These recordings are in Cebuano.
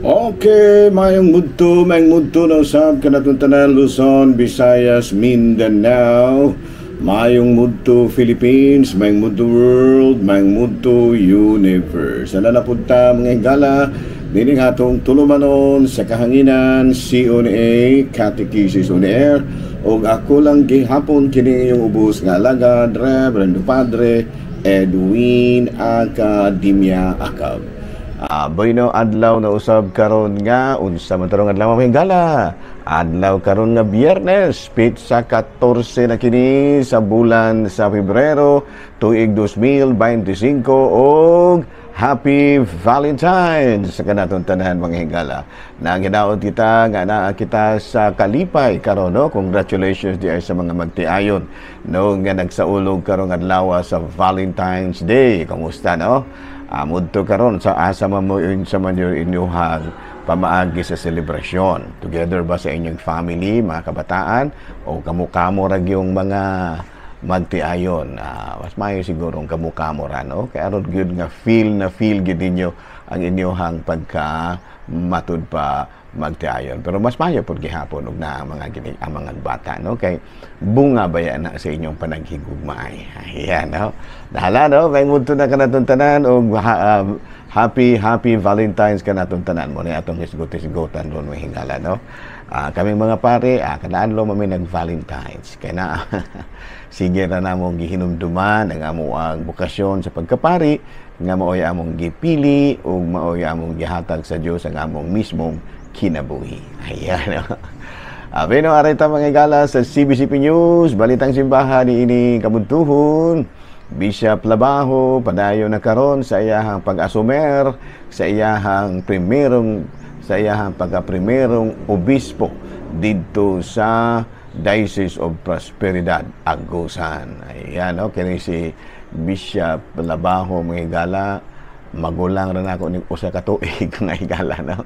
Okay, maayong mudto na usab kanatong tanan, Luzon, Visayas, Mindanao, maayong mudto Philippines, maayong mudto world, maayong mudto universe. Ana na punta, mga higala, nining atong tulumanon sa kahanginan, CONA, Catechesis on Air, og ako lang gihapon kini iyong ubos nga alagad, Reverend Padre Edwin Academia Acab. Bueno, adlaw na usab karon nga unsa man tarong adlaw, mga higala? Adlaw karon nga Biyernes, petsa 14 na kini sa bulan sa Pebrero, tuig 2025, og Happy Valentine's sa kanatong tanan, mga higala. Nanginaot kita nga naa kita sa kalipay karon, no. Congratulations di ay sa mga magtiayon, no, nga nagsaulog karong adlaw sa Valentine's Day. Kumusta, no? Mudto karon sa asa man mo, sa man yung inyuhang pamaagi sa selebrasyon? Together ba sa inyong family, mga kabataan, o kamo-kamo ra yung mga magtiayon? Mas maayo siguro ang kamo-kamo ra, no? Kaya aron gyud nga feel na feel gyud ninyo ang inyuhang pagka matud pa magtiayon. Pero mas maayo pud gihapon og naa mga gini ang mga bata, no, kay bunga baya na sa inyong panaghigugmaay. Ayan, no. Dahala, no, may mudto na kanatong tanan og happy happy Valentine's kanatong tanan mo ni atong hisgot-hisgotan ron, mga higala, no. Kaming mga pare, kada adlaw mami nag Valentine's. Kay na sige ra namong gihinumduman ang amoang bokasyon sa pagkapari nga maoy among gipili ug maoy among gihatag sa Dios ang among mismong kinabuhi. Ayan. No? Beno, aray ta, mga higala, sa CBCP News, Balitang Simbahan ni ini kabuntuhon. Bishop Labajo padayon na karon sa iyahang pag-asumer sa iyahang pagka-primerong obispo didto sa Diocese of Prosperidad, Agusan. Ayan, no? Kini si Bishop Labajo, mga higala, magulang ra nako ni usa ka tuig, mga higala, no?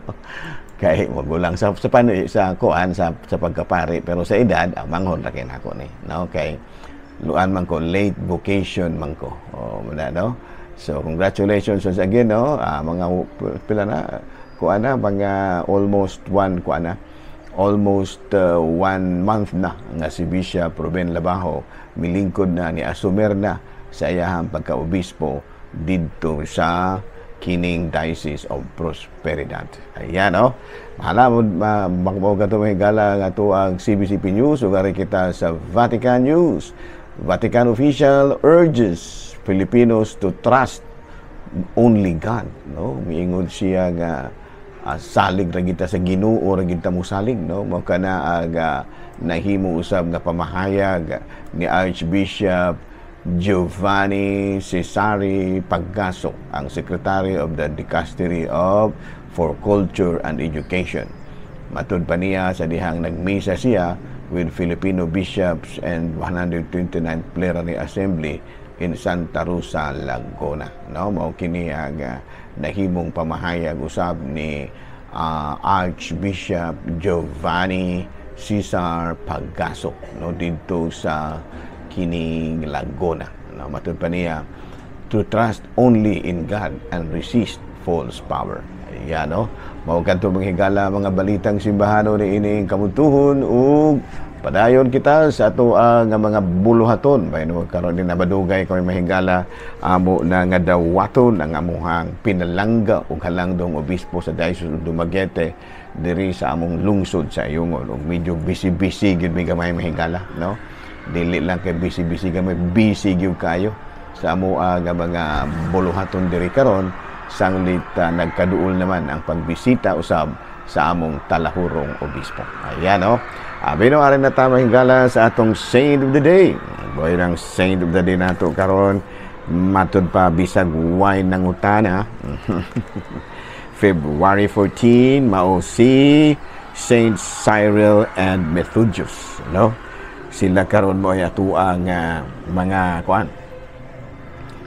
Kay magulang sa pano sa kuan sa pagkapari, pero sa edad ang manghon ra kay nako ni, no, kay luan man ko, late vocation man ko. Oh, muna, no. So congratulations once again, no. Mga pila na kuan na, mga almost one kuan na, almost 1 month na nga si Bishop Ruben Labajo milingkod na ni asumer na sa iyahang pagka-obispo didto sa kining Diocese of Prosperidad. Ayan, no? Mahala mo, ma, ka ito, gala nga to ang CBCP News, ug kita sa Vatican News. Vatican official urges Filipinos to trust only God, no? Miingon siya nga salig ra kita sa Ginoo ra kita mosalig, no? Mao kana ang nahimo usab nga pamahayag ni Archbishop Giovanni Cesare Paggaso, ang Secretary of the Dicastery of for Culture and Education. Matud pa niya sa dihang nagmisa siya with Filipino bishops and 129th Plenary Assembly in Santa Rosa, Laguna. No, mao kini ang nahimong pamahayag usab ni Archbishop Giovanni Cesar Paggaso, no, didto sa kining Laguna. No, matud pa niya, to trust only in God and resist false power. Ayan, no? Mao kadto, mga higala, mga balitang simbahano ni ining kamuntuhon ug padayon kita sa ato ang mga buluhaton. Bayan karon din nabadugay kami, mahigala, amo na nga dawaton ang amuhang pinalangga ug halangdong obispo sa Diocese of Dumaguete diri sa among lungsod sa Ayungon, ug medyo busy-busy gyud mi gamay, mahigala, no. Dili lang kay busy-busy gamay, busy gyud kayo sa amo nga mga buluhaton diri karon sanglit nagkaduol naman ang pagbisita usab sa among talahurong obispo. Ayan, no. Abi no, arin na ta, higala, sa atong Saint of the Day. Boy ng Saint of the Day nato karon, matud pa bisag way nangutana. February 14, mao si Saint Cyril and Methodius, no? Sila karon mo ay atuang mga kuan.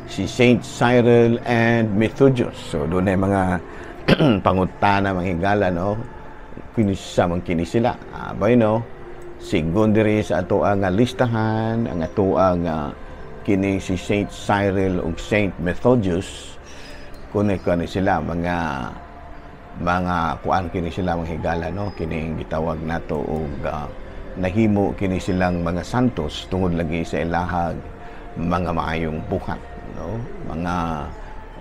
Si Saint Cyril and Methodius. So doon ay mga pangutana, mga higala, no? Kinsa man kini sila? Abay no, sigon diri sa ato ang listahan, ang ato ang kini si Saint Cyril ug Saint Methodius, kunay kani sila mga Mga kuan kini sila, mga higala, no, kining gitawag nato og nahimo kini silang mga santos tungod lagi sa ilahag mga maayong buhat, no, mga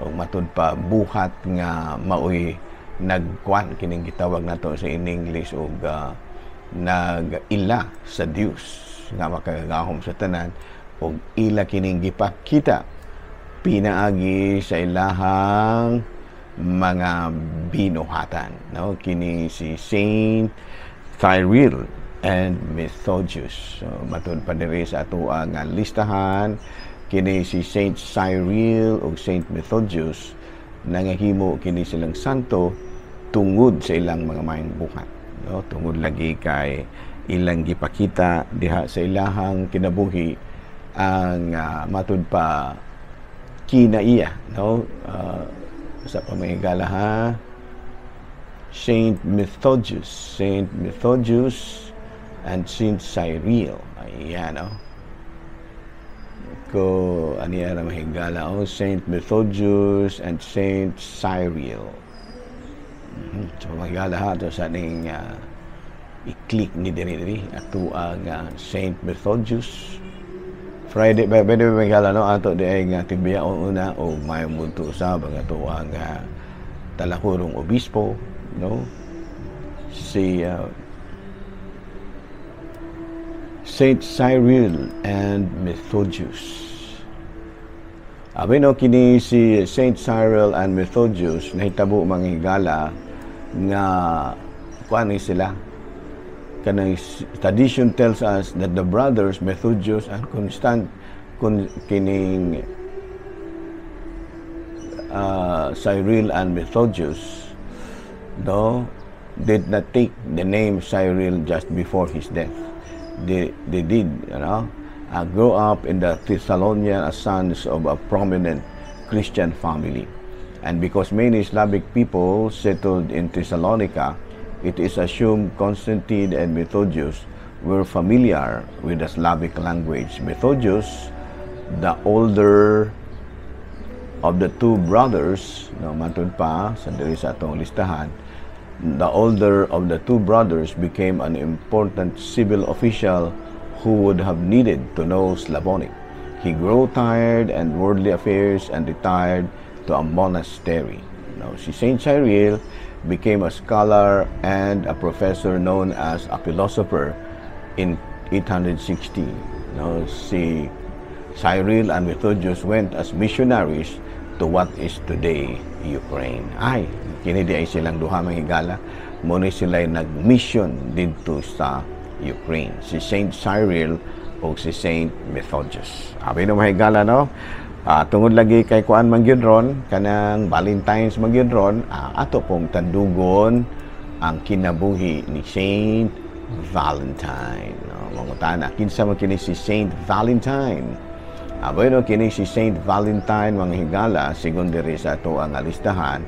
og matud pa buhat nga maoy nagkuan, kining gitawag nato sa in English og nag-ila sa Dios nga makagagahom sa tanan, ug ila kining gipakita pinaagi sa ilahang mga binuhatan, no? Kini si Saint Cyril and Methodius. So matud pa diri sa ato nga listahan, kini si Saint Cyril ug Saint Methodius, nangahimo kini silang santo tungod sa ilang mga maayong buhat, no, tungod lagi kay ilang gipakita diha sa ilahang kinabuhi ang matud pa kinaiya, no? Sa pamahigala ha, Saint Methodius, Saint Methodius and Saint Cyril. Ayan, no? Ko ani ra, mahigala, oh, Saint Methodius and Saint Cyril. So mahigala ha, to sa ning i-click ni diri diri ato ang Saint Methodius. Friday by the way, mahigala, no, ato di ay nga timbiyaon una o mayong budto usab ang ato ang talakurong obispo, no, si Saint Cyril and Methodius. Abi no, kini si Saint Cyril and Methodius, nahitabo, mga higala, nga kuan ni sila, kanang tradition tells us that the brothers Methodius and Constant kun, kining Cyril and Methodius, no, did not take the name Cyril just before his death. They did grow up in the Thessalonian as sons of a prominent Christian family. And because many Slavic people settled in Thessalonica, it is assumed Constantine and Methodius were familiar with the Slavic language. Methodius, the older of the two brothers, no, matud pa sa diri sa atong listahan, the older of the two brothers became an important civil official who would have needed to know Slavonic. He grew tired and worldly affairs and retired to a monastery. Now, si Saint Cyril became a scholar and a professor known as a philosopher in 860. No, si Cyril and Methodius went as missionaries to what is today Ukraine. Ay, kini di ay silang duha, mga higala. Mao ni sila nag-mission didto sa Ukraine. Si Saint Cyril o si Saint Methodius. Abi no, mga higala, no? Tungod lagi kay kuan man gyud ron, kanang Valentine's man gyud ron, ato pong tandugon ang kinabuhi ni Saint Valentine. No, mangutana, kinsa man kini si Saint Valentine? Bueno, kini si Saint Valentine, mga higala, sigon diri sa ato ang listahan,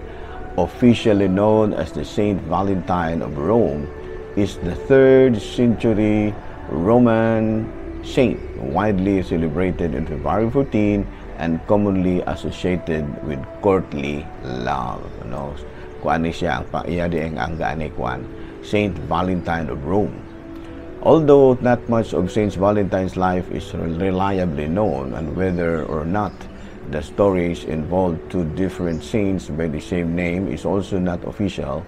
officially known as the Saint Valentine of Rome, is the 3rd century Roman saint widely celebrated in February 14 and commonly associated with courtly love. No? Kuan ni siya, ang iya di ang gani kuan, Saint Valentine of Rome. Although not much of Saint Valentine's life is reliably known, and whether or not the stories involve two different saints by the same name is also not official,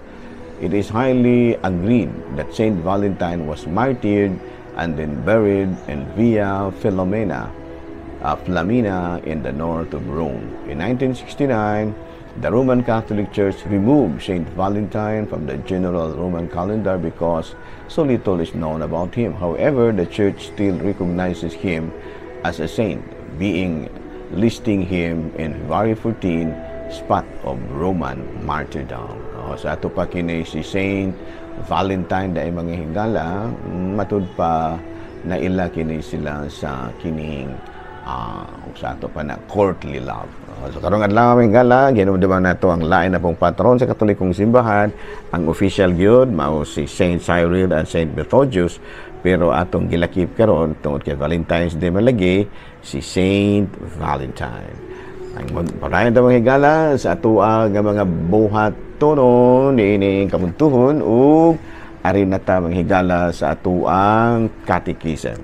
it is highly agreed that Saint Valentine was martyred and then buried in Via Filomena, Flamina in the north of Rome. In 1969, the Roman Catholic Church removed Saint Valentine from the general Roman calendar because so little is known about him. However, the Church still recognizes him as a saint, being listing him in February 14, spot of Roman martyrdom. O, sa ato pa kini si Saint Valentine dahil, mga higala, matud pa na ila kini sila sa kining sa ato pa na courtly love. So karong adlaw, mga higala, gihinumduman nato ang lain na pong patron sa Katolikong simbahan, ang official gyud mao si Saint Cyril and Saint Methodius, pero atong gilakip karon tungod kay Valentine's Day malagi, si Saint Valentine. Ang padayon ta, mga higala, sa atoa nga mga buhatonon niining kabuntuhon ug ari na ta, mga higala, sa atoang catechism.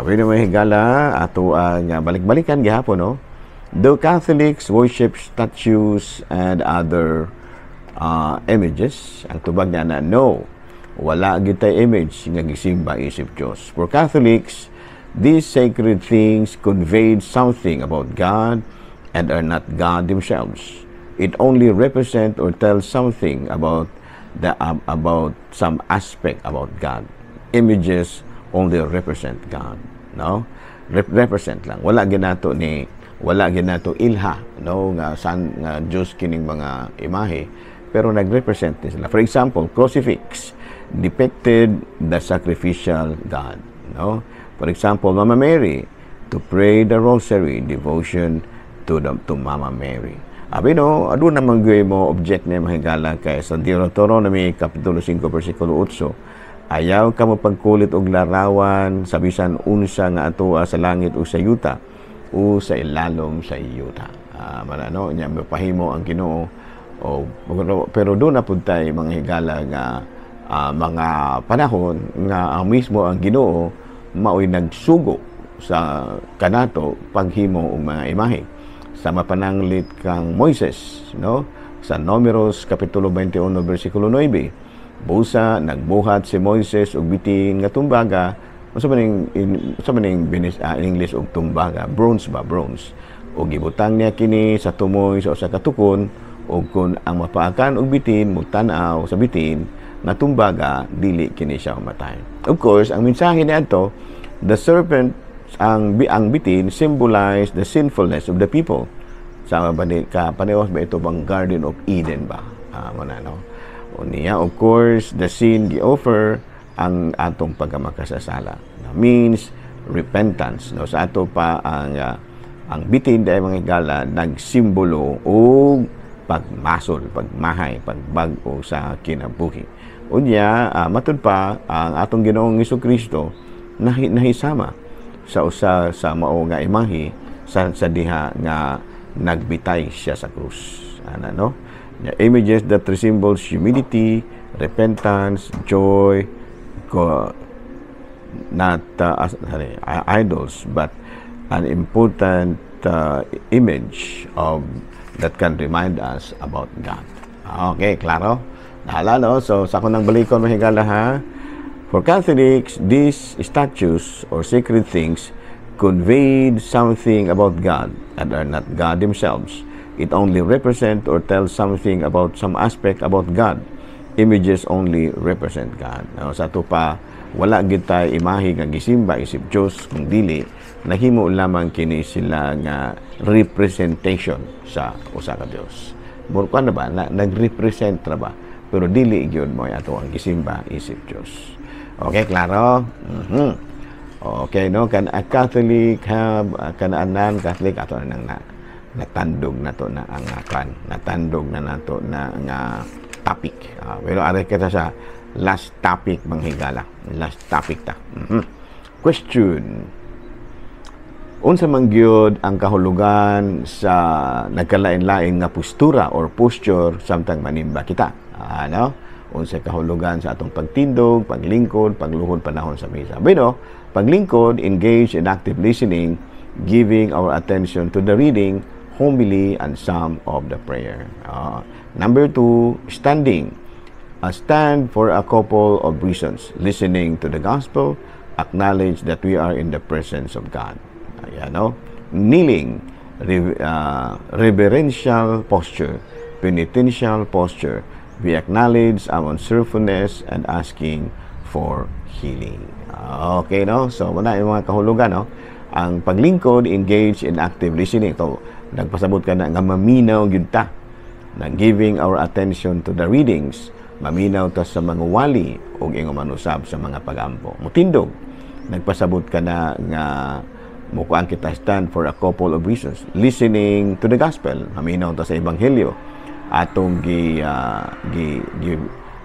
Bueno, mga higala, atoang balik-balikan gihapon, no? Do Catholics worship statues and other images? Ang tubag niya na no. Wala gyud tay image nga gisimba isip Dios. For Catholics, these sacred things conveyed something about God and are not God themselves. It only represent or tells something about some aspect about God. Images only represent God, no? Represent lang. Wala ginato ilha, no, nga san nga Dios kining mga imahe, pero nagrepresent din sila. For example, crucifix depicted the sacrificial God, no? For example, Mama Mary, to pray the rosary, devotion to Mama Mary. Abi no, aduna naman gyud mo object ni, mga higala, kay sa Deuteronomy kapitulo 5 bersikulo 8, ayaw ka mo pagkulit og larawan sa bisan unsa nga atoa sa langit o sa yuta o sa ilalom sa yuta. Manano nya mapahimo ang Ginoo o pero duna pud tay, mga higala, nga mga panahon nga ang mismo ang Ginoo maoy nagsugo sa kanato paghimo og mga imahe sa mapananglit kang Moises, no? Sa Numeros kapitulo 21 bersikulo 9, busa nagbuhat si Moises og bitin nga tumbaga. Unsa man ning English og tumbaga? Bronze ba? Bronze. Ug gibutang niya kini sa tumoy sa usa ka tukon, ug kun ang mapaakan og bitin mutan-aw sa bitin nga tumbaga, dili kini siya mamatay. Of course, ang mensahe niadto, the serpent, ang bitin symbolize the sinfulness of the people. Sa ba ka paneos ba ito bang Garden of Eden ba? Mo na, no? O niya, of course, the sin gi-offer ang atong pagkamakasasala. Means repentance, no? Sa ato pa ang bitin dahil, mga higala, nagsimbolo og pagmasol, pagmahay, pagbag-o sa kinabuhi. Unya, matud pa ang atong Ginoong Kristo nahisama sa usa sa mao nga imahe sa diha nga nagbitay siya sa krus. Ana, no? The images that resembles humility, repentance, joy, not sorry, idols, but an important image of that can remind us about God. Okay, klaro? Nahala, no? So, sa akong nang balikon, mga higala, ha? For Catholics, these statues or sacred things conveyed something about God and are not God themselves. It only represent or tells something about some aspect about God. Images only represent God. Now, sa ato pa, wala gyud tay imahe nga gisimba isip Dios, kung dili nahimo lamang kini sila nga representation sa usa ka Dios. Murag na ba na, nagrepresent ra ba, pero dili gyud mo ato ang gisimba isip Dios. Okay, klaro? Okay, no? Can a Catholic have, can a non-Catholic, ato na nang na, natandog na to na ang kan, natandog na nato na nga topic. Pero ari kita sa last topic, mga higala. Last topic ta. Question. Unsa man gyud ang kahulugan sa nagkalain-lain nga postura or posture samtang manimba kita? Ano? Unsa kahulugan sa atong pagtindog, paglingkod, pagluhod panahon sa misa? Bueno, paglingkod, engage in active listening, giving our attention to the reading, homily, and some of the prayer. Number two, standing. Stand for a couple of reasons. Listening to the gospel, acknowledge that we are in the presence of God. Ayan, no? Kneeling, reverential posture, penitential posture. We acknowledge our sinfulness and asking for healing. Okay, no? So, wala yung mga kahulugan, no? Ang paglingkod, engage in active listening. Ito, nagpasabot ka na nga maminaw gyud ta na giving our attention to the readings, maminaw ta sa mga wali ug ingon manusab sa mga pagampo. Mutindog, nagpasabot ka na nga mukuan kita, stand for a couple of reasons. Listening to the gospel, maminaw ta sa ebanghelyo, atong gi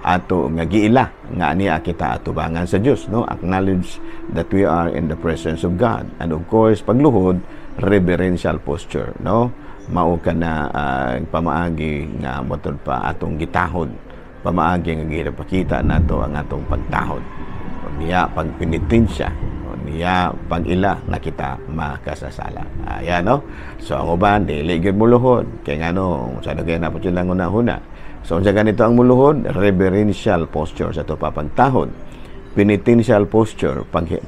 ato nga giila nga aniya kita atubangan sa Dios, no? Acknowledge that we are in the presence of God. And of course, pagluhod, reverential posture, no? Mao kana ang pamaagi nga motud pa atong gitahod, pamaagi nga gipakita nato ang atong pagtahod niya, pagpenitensya niya, pag-ila na kita makasasala. Ayan, no? So ang uban dili gyud muluhod kay ngano sa kay napot silang una-huna. So unsa ganito ang muluhod? Reverential posture sa ato pa pagtahod, penitential posture,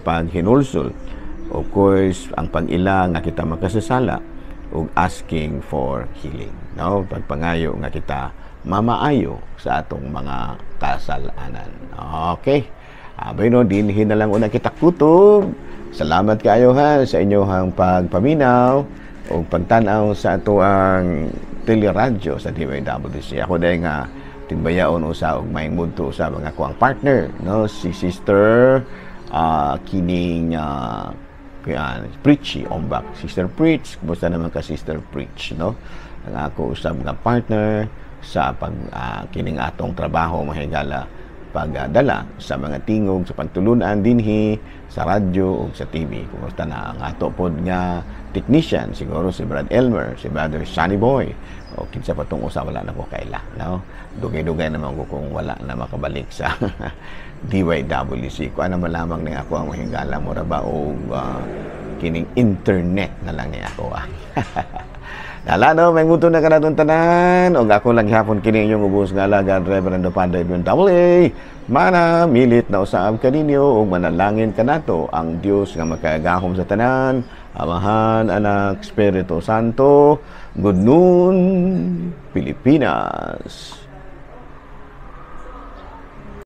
paghinulsol, of course, ang pag-ila nga kita makasasala, ug asking for healing, no? Pagpangayo nga kita mamaayo sa atong mga kasalanan. Okay. Abay no, dinhi na lang una kita kutob. Salamat kaayo ha sa inyong pagpaminaw o pagtanaw sa atoang teleradyo sa DYWC. Ako dahil nga tinbayaon usa og may mudto sa mga kuang partner, no, si Sister kining kuan Preachy Ombak. Sister Preach, kumusta naman ka, Sister Preach, no? Ang ako usab nga partner sa pag kining atong trabaho, mahigala, pagdala sa mga tingog sa pagtulunan dinhi sa radyo ug sa TV. Kumusta na ang ato pod nga technician, siguro si Brad Elmer, si Brother Sunny Boy, o kinsa pa tong usa, wala na ko kaila, no? Dugay-dugay naman ko kung wala na makabalik sa DYWC. Kung ano man lamang ning ako ang mahigala, mura ba og kining internet na lang ni ako ah. Dala no, may muto na kanatong tanan. Og ako lang gihapon kini inyong ubos nga alagad, Reverendo Padre Edwin AA. Mana milit na usaab kaninyo ug manalangin kanato ang Dios nga makagahom sa tanan, Amahan, Anak, Espiritu Santo. Good noon, Pilipinas.